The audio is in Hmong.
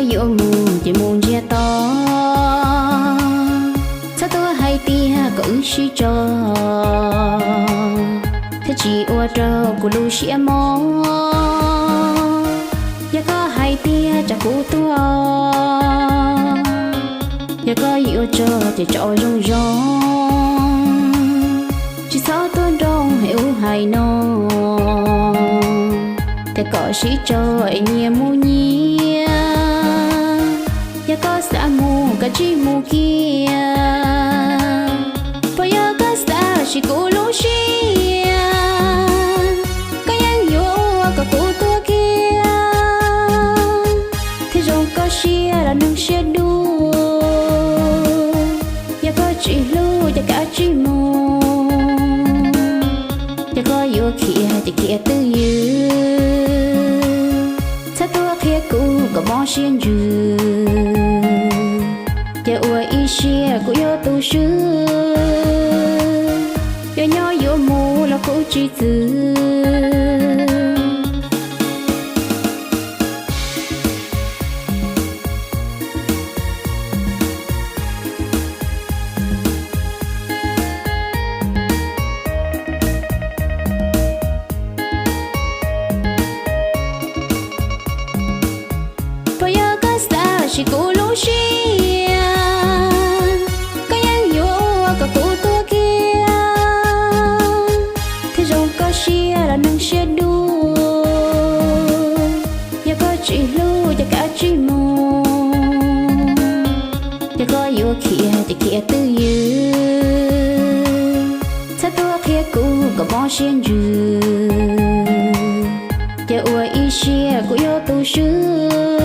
Yuav mus ces mus ntsiag to, txhob tuaj hais tias kom wb sib tso, thiaj tsis ua rau kuv lub siab mob. Yog koj hais tias tsam kuv tuag, yog koj yuav tso ces tso zoo zoo, tsis txhob tuaj nroo es wb hais no, tias kom sib tso es nyias mus nyias. Yog koj xav mus koj cia li mus kiag, puas yog koj xav siv kuv lub siab? Koj yeej yuav ua kom kuv tuag kiag, thiaj zoo koj siab los neeg siab dub. Yog koj tsis hlub ces kav tsij mus, yog koj yuav khiav ces khiav twj ywm, txhob tuaj qhia kuv kom mob siab ntsws. Ces ua ib siab kuv yuav tu swb, yuav nyob yuav mus los kuv tsis txwv. Puas yog koj xav siv kuv lub siab? Koj yeej yuav ua kom kuv tuag kiag, thiaj zoo koj siab los neeg siab dub. Yog koj tsis hlub ces kav tsij mus, yog koj yuav khiav ces khiav twj ywm, txhob tuaj qhia kuv kom mob siab ntsws. Ces ua ib siab kuv yuav tu swb,